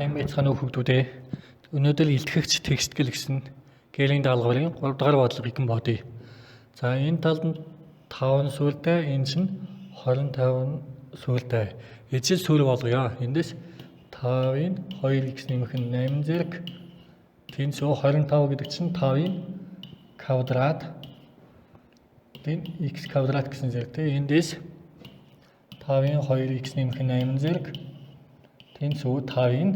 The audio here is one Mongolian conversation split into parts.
Сайн байцгаана уу хүүхдүүдээ. Өнөөдөр илтгэгч тэгштгэл гэсэн гэрийн даалгаврын 3 дугаар бодлогыг нь бодъё. За энэ талд нь 5 сүртэй, энэ чинь 25 сүртэй. Ижил сүр болгоё. Эндээс 5-ын 2x нэмэх нь 8 зэрэг тэнцүү 25 гэдэг чинь 5-ын квадрат тэн x квадрат гэсэн зэрэгтэй. Эндээс 5-ын 2x нэмэх нь 8 зэрэг тэнцүү 5-ын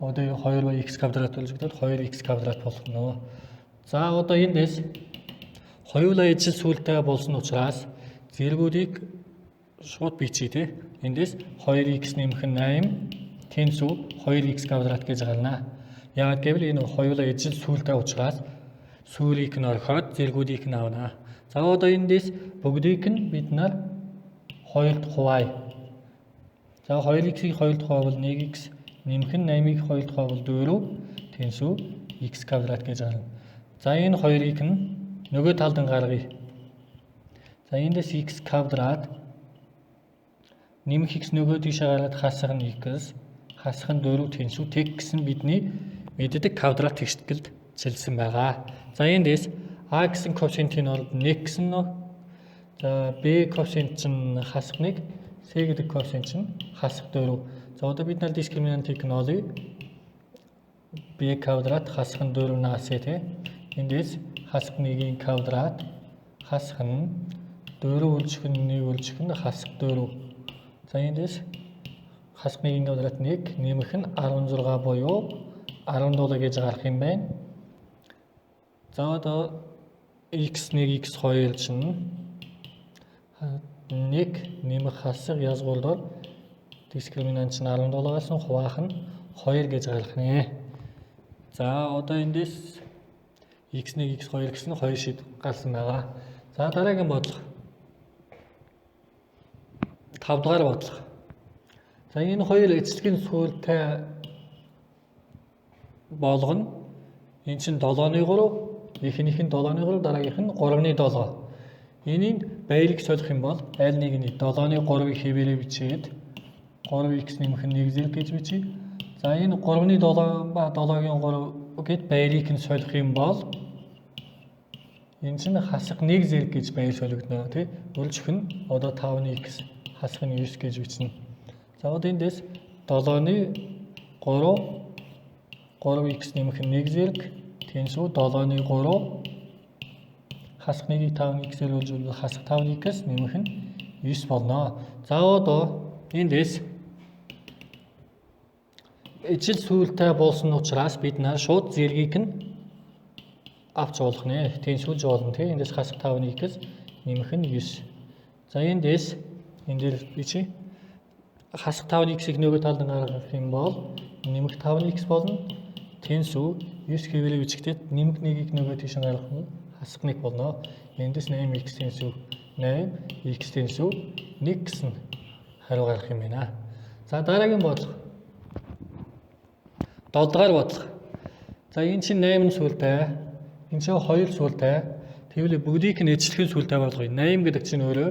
одоо 2 ба x квадрат болж өгдөд 2x квадрат болох нь. За одоо эндээс хоёулаа ижил сүлтэй болсон учраас зэргүүдийг шууд бичье те. Эндээс 2x нэмэх нь 8 тэнцүү 2x квадрат гэж гарна. Яагаад гэвэл энэ хоёулаа ижил сүлтэй учраас сүлийг нь орхиод зэргүүдийг нь авна. За одоо эндээс бүгдийг нь бид нар 2-д хуваая. За 2x-ийг 2-д хуваавал 1x нэмэх нь 8-ыг 2-д хуваавал 4 тэнцүү x квадрат гэж гарна. За энэ хоёрыг нь нөгөө талд нь гаргая. За эндээс x квадрат нэмэх x нөгөө тийшээ гараад хасах нь x хасах нь 4 тэнцүү тэг гэсэн бидний мэддэг квадрат тэгшитгэлд чилсэн байгаа. За эндээс а гэсэн коэффициентийн оронд 1 гэсэн нөө. За b коэффициент чинь хасах 1, c гэдэг коэффициент чинь хасах 4. За одоо бид нар дискриминантыг нь олъё. B квадрат хасах нь 4 ac тий. Эндээс хасах 1-ийн квадрат хасах нь 4 үлжих нь 1 үлжих нь хасах 4. За эндээс хасах 1-ийн квадрат 1 нэмэх нь 16 буюу 17 гэж гарах юм байна. За одоо x1 x2 чинь 1 нэмэх хасах язгуур дискриминант чинь 17 гарсан, хуваах нь 2 гэж гарах нэ. За одоо эндээс x1 x2 гэсэн хоёр шид гарсан байгаа. За дараагийн бодлого. 5 дугаар бодлого. За энэ хоёр эцлэгийн сүртэй болгоно. Энэ чинь 7-ны 3, эхнийх нь 7-ны 3, дараагийнх нь 3-ны 7. Энийг байрыг солих юм бол аль нэг нь 7-ны 3-ыг хэвээрээ бичээд 3x нэмэх нь 1 зэрэг гэж бичье. За энэ 3-ны 7 ба 7-гийн 3 гэд байрыг нь солих юм бол энэ чинь хасах 1 зэрэг гэж байр солигдоно тий. Үлжих нь одоо 5-ны x хасах нь 9 гэж бичнэ. За одоо эндээс 7-ны 3 3x нэмэх нь 1 зэрэг тэнцүү 7-ны 3 хасах 1-ийг 5-ны x-ээр үлжүүлбэл хасах 5-ны x нэмэх нь 9 болно. За одоо эндээс ижил сүлтэй болсон учраас бид нар шууд зэргийг нь авч болох нэ. Тэнцвүүлж болно тий. Эндээс хасах 5-ны x нэмэх нь 9. За эндээс энэ дээр бичье. Хасах 5-ны x-ийг нөгөө талд нь гаргах юм бол нэмэх 5-ны x болно. Тэнцүү 9 хэвээрээ бичигдээд нэмэх 1-ийг нөгөө тийш гаргах нь хасах 1 болно. Эндээс 8x тэнцүү 8 x тэнцүү 1 гэсэн хариу гарах юм байна. За дараагийн бодлого. 7 дугаар бодлого. За энэ чинь 8 сүлтэй. Энэ чинь 2 сүлтэй. Тэгвэл бүгдийг нь ижилхэн сүлтэй болгоё. 8 гэдэг чинь өөрөө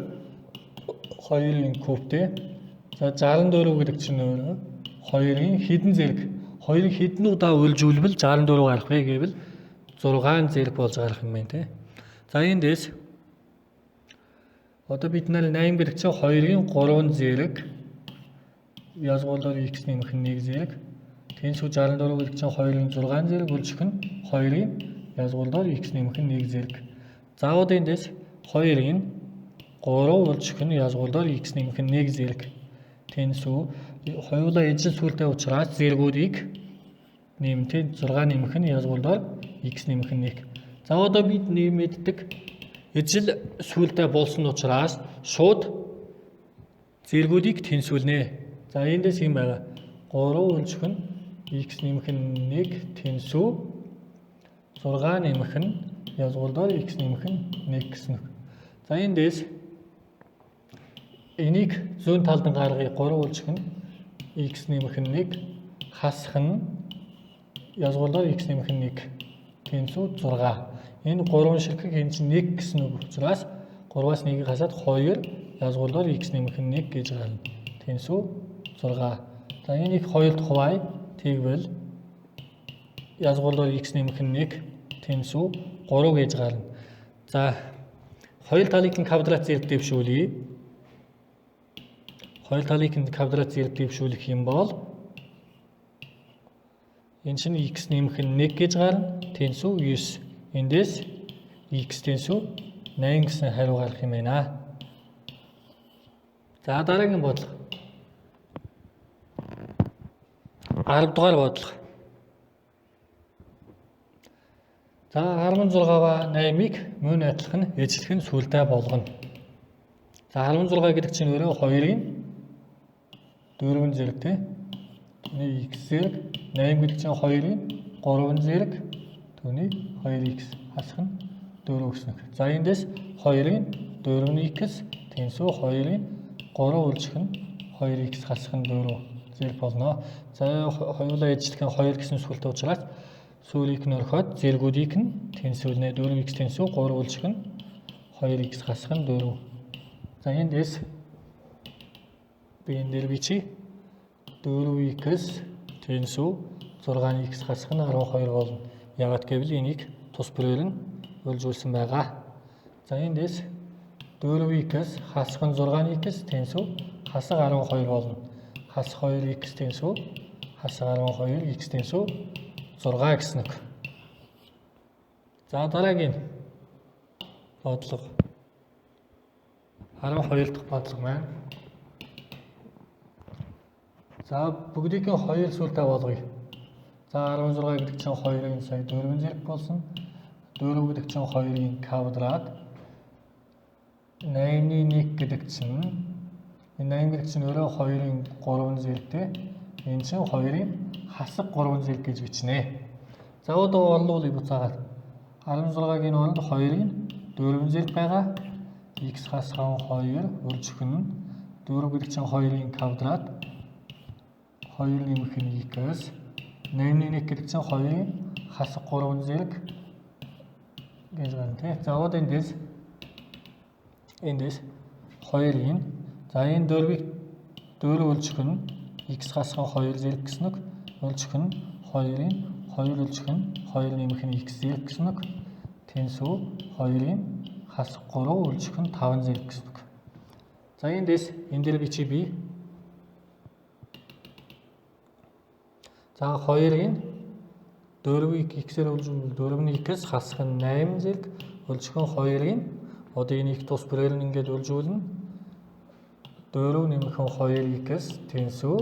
2-ын кубтэй. За 64 гэдэг чинь өөрөө 2-ын хэдэн зэрэг. 2-ыг хэдэн удаа үлжүүлбэл 64 гарах вэ гэвэл 6 зэрэг болж гарах юм байна те. За эндээс одоо бид нар 8 гэдэг чинь 2-ын 3 зэрэг язгуулаар x нэмэх нь 1 зэрэг тэнцүү 64 гэдэг чинь 2-ын 6 зэрэг үлжих нь 2-ын язгуулаар x нэмэх нь 1 зэрэг. За одоо эндээс 2-ын 3 үлжих нь язгуулаар x нэмэх нь 1 зэрэг тэнцүү хоёулаа ижил сүлтэй учраас зэргүүдийг нэмтэй 6 нэмэх нь язгуулаар x нэмэх нь 1. За одоо бид нэмэгддэг ижил сүлтэй болсон учраас шууд зэргүүдийг тэнцвүүлнэ. За эндээс юм байгаа. 3 үлжих нь x нэмэх нь 1 тэнцүү 6 нэмэх нь язгуулаар x нэмэх нь 1 гэсэн. За эндээс энийг зүүн талд нь гаргая. 3 үлжих нь x нэмэх нь 1 хасах нь язгуулаар x нэмэх нь 1 тэнцүү 6. Энэ 3 ширхэг энэ чинь 1 гэсэн үг учраас 3-аас 1-ийг хасаад 2 язгуулаар x нэмэх нь 1 гэж гарна. Тэнцүү 6. За энийг 2-д хуваая. Тэгвэл язгуурлаар x нэмэх нь 1 тэнцүү 3 гэж гарна. За хоёр талыг нь квадрат зэрэг дэвшүүлье. Хоёр талыг нь квадрат зэрэг дэвшүүлэх юм бол энэ чинь x нэмэх нь 1 гэж гарна. Тэнцүү 9. Эндээс x тэнцүү 8 гэсэн хариу гарах юм байна. За дараагийн бодлого. 10 дугаар бодлого. За 16-аа 8-ыг мөн адилхан ижлэх нь сүлдээ болгоно. За 16 гэдэг чинь өөрөө 2-ын 4 зэрэг тий. Түүний x зэрэг 8 гэдэг чинь 2-ын 3 зэрэг түүний 2x хасах нь 4 гэсэн үг. За эндээс 2-ын 4x тэнцүү 2-ын 3 үлжих нь 2x хасах нь 4 зэрэг болно. За хоёулаа ижлэх нь 2 гэсэн сүлтэй учраас сүүлийг нь орхиод зэргүүдийг нь тэнцвүүлнэ. 4x тэнцүү 3 үлжих нь 2x хасах нь 4. За эндээс би энэ дээр бичиж 4x тэнцүү 6x хасах нь 12 болно. Яагаад гэвэл энийг тус бүрээр нь үлжүүлсэн байгаа. За эндээс 4x хасах нь 6x тэнцүү хасах 12 болно. Хасах 2x тэнцүү хасах 12x тэнцүү 6 гэсэн үг. За дараагийн бодлого 12 дахь бодлого маань. За бүгдийг нь 2 сүлдээ болгоё. За 16 гэдэг чинь 2-ын сая 4 зэрэг болсон. 4 гэдэг чинь 2-ын квадрат. 8-ны 1 гэдэг чинь энэ 8 гэдэг чинь өөрөө 2-ын 3 зэрэгтэй. Энэ чинь 2-ын хасаг 3 зэрэг гэж бичнэ. За одоо орлуулъя буцаагаад. 16-гийн оронд 2-ын 4 зэрэг байгаа. X хасах 2 үржих нь 4 гэдэг чинь 2-ын квадрат 2 нэмэх нь x 8-ны 1 гэдэг чинь 2-ын хасаг 3 зэрэг гэж байна тий. За одоо эндээс 2-ын за энэ 4-ийг 4 үлжих нь x хасах 2 зэрэг гэсэн үг. Үлжих нь 2-ын 2 үлжих нь 2 нэмэх нь x зэрэг гэсэн үг. Тэнцүү 2-ын хасах 3 үлжих нь 5 зэрэг гэсэн үг. За эндээс энэ дээр бичиж би. За 2-ын 4-ийг x-ээр үлжүүлбэл 4-ний x хасах нь 8 зэрэг үлжих нь 2-ын одоо энийг тус бүрээр нь ингээд үлжүүлнэ. 4 нэмэх нь 2x тэнцүү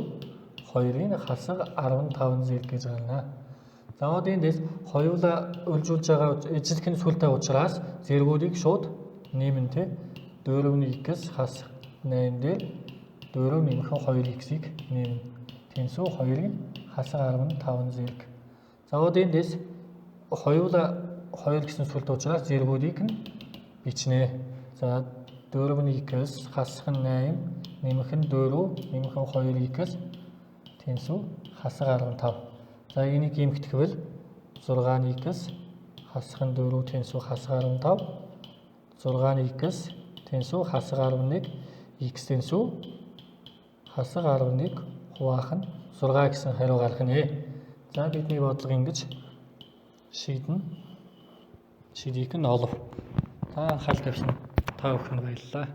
2-ын хасах 15 зэрэг гэж гарна. За одоо эндээс хоёулаа үлжүүлж байгаа ижлэх нь сүлтэй учраас зэргүүдийг шууд нэмнэ тий. 4-ний x хасах 8 дээр 4 нэмэх нь 2x-ийг нэмнэ. Тэнцүү 2-ын хасах 15 зэрэг. За одоо эндээс хоёулаа 2 гэсэн сүлтэй учраас зэргүүдийг нь бичнэ. За 4-ний x хасах нь 8 нэмэх нь 4 нэмэх нь 2x тэнцүү хасах 15. За энийг гэмтгэвэл 6-ны x хасах нь 4 тэнцүү хасах 15. 6-ны x тэнцүү хасах 11 x тэнцүү хасах 11 хуваах нь 6 гэсэн хариу гарах нэ. За бидний бодлого ингэж шийднэ. Шийдийг нь олов. Та анхаарал тавьсан та бүхэнд баярлалаа.